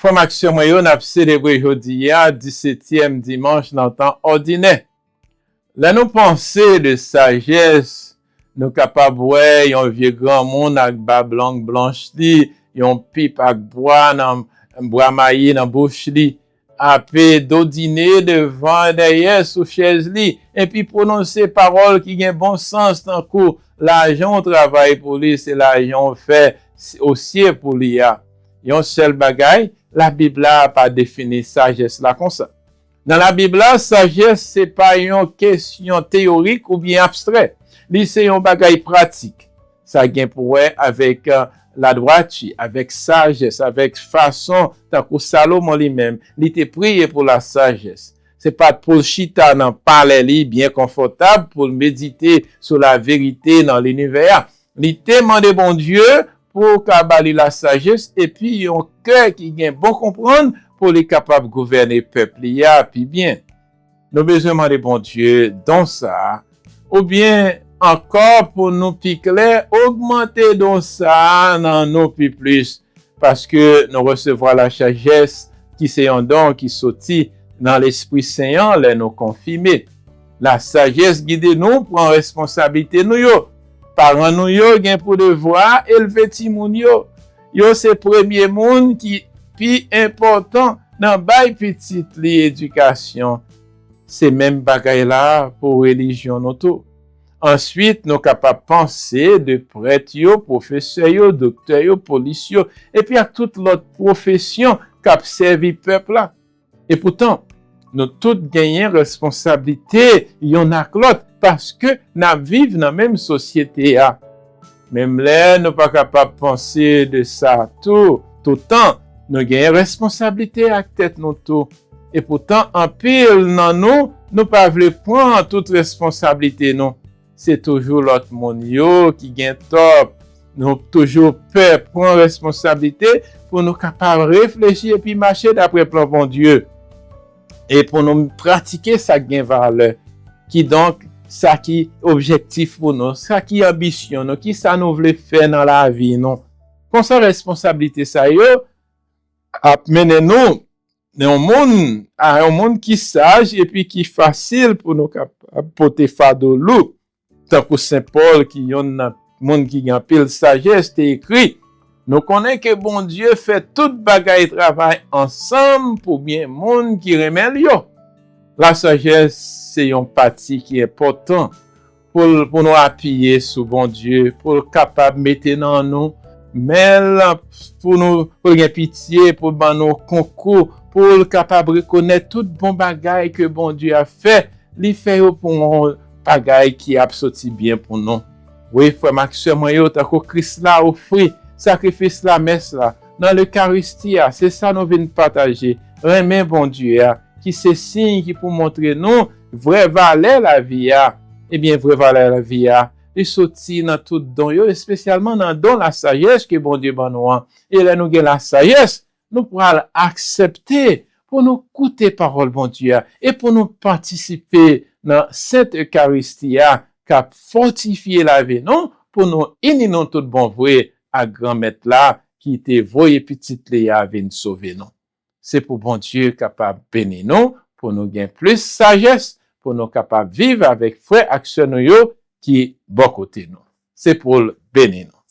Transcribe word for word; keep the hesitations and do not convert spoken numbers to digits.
Frè m ak sè mwen yo, n ap selebre jodi a, disetyèm dimanch nan tan òdinè. Lè nou panse de sajès, nou kapab wè yon vye granmoun ak bab long blanch li, yon pip ak bwa nan bwa mayi nan bouch li, ape dodine devan dèyè sou chèz li, epi pwononse pawòl ki gen bon sans tankou, lajan w travay pou li, se lajan w fè osye pou li a. Yon sèl bagay, Labib la pa defini sajès la konsa. Nan Labib la, sajès se pa yon kesyon teyorik oubyen abstrè. Li se yon bagay pratik. Sa gen pou wè avèk ladwati, avèk sajès, avèk fason, tankou Salomon li menm, li te priye pou lasajès. Se pa t pou l chita nan palè li byen konfòtab pou l medite sou laverite nan linivè a. Li te mande Bondye pou ka ba li lasajès epi yon kè ki gen bon konprann pou li kapab gouvène pèp li a pi byen. Nou bezwen mande Bondye don sa a, oubyen ankò pou nou pi klè, ogmante don sa a nan nou pi plis, paske nou resevwa lasajès ki se yon don ki soti nan Lespri Sen an lè nou konfime. Lasajès gide nou pran responsablite nou yo. Paran nou yo gen pou devwa elve timoun yo. Yo se premye moun ki pi enpòtan nan bay pitit li edikasyon. Se menm bagay la pou relijyon nou tou. Answit, nou kapab panse de prèt yo, pwofesè yo, doktè yo, polis yo, epi ak tout lòt pwofesyon k ap sèvi pèp la. Epoutan, nou tout genyen responsablite yonn ak lòt paske n ap viv nan menm sosyete a. Menm lè nou pa kapab panse de sa tou, toutan, nou genyen responsablite ak tèt nou tou. Epoutan, anpil nan nou, nou pa vle pran tout responsablite nou. Se toujou lòt moun yo ki gen tò. Nou toujou pè pran responsablite pou nou kapab reflechi epi mache dapre plan Bondye. E pou nou pratike sa k gen valè. Kidonk, sa ki objektif pou nou, sa ki anbisyon nou, ki sa nou vle fè nan lavi nou. Konsa responsablite sa yo ap mennen nou yon moun, a yon moun ki saj epi ki fasil pou nou kapab pote fado lou. Tankou Sen Pòl ki yonn nan moun ki gen anpil sajès te ekri, nou konnen ke Bondye fè tout bagay travay ansanm pou byen moun ki renmen l yo. Lasajès se yon pati ki enpòtan pou l, pou nou apiye sou Bondye, pou l kapab mete nan nou men l, pou nou, pou l gen pitye, pou l ban nou konkou, pou l kapab rekonèt tout bon bagay ke Bondye ap fè, li fè yo pou yon bagay ki ap soti byen pou nou. Wi, frè m ak sè mwen yo, tankou Kris la ofri sakrifis lamès la, nan lekaristi a, se sa nou vin pataje, renmen Bondye a, ki se siy ki pou montre nou vrè valè lavi a. Ebyen, vrè valè lavi a, li soti nan tout don yo, espesyalman nan don lasajès ke Bondye ban nou an. E lè nou gen lasajès, nou pral aksepte pou nou koute pawòl Bondye a e pou nou patisipe nan Sent Ekaristi a k ap fòtifye lavi nou, pou nou ini nou tout bon vre ak Granmèt la ki te voye Pitit li a vin sove nou. Se pou Bondye kapab beni nou, pou nou gen plis sajès, pou nou kapab viv avèk frè ak sè nou yo ki bò kote nou. Se pou l beni nou.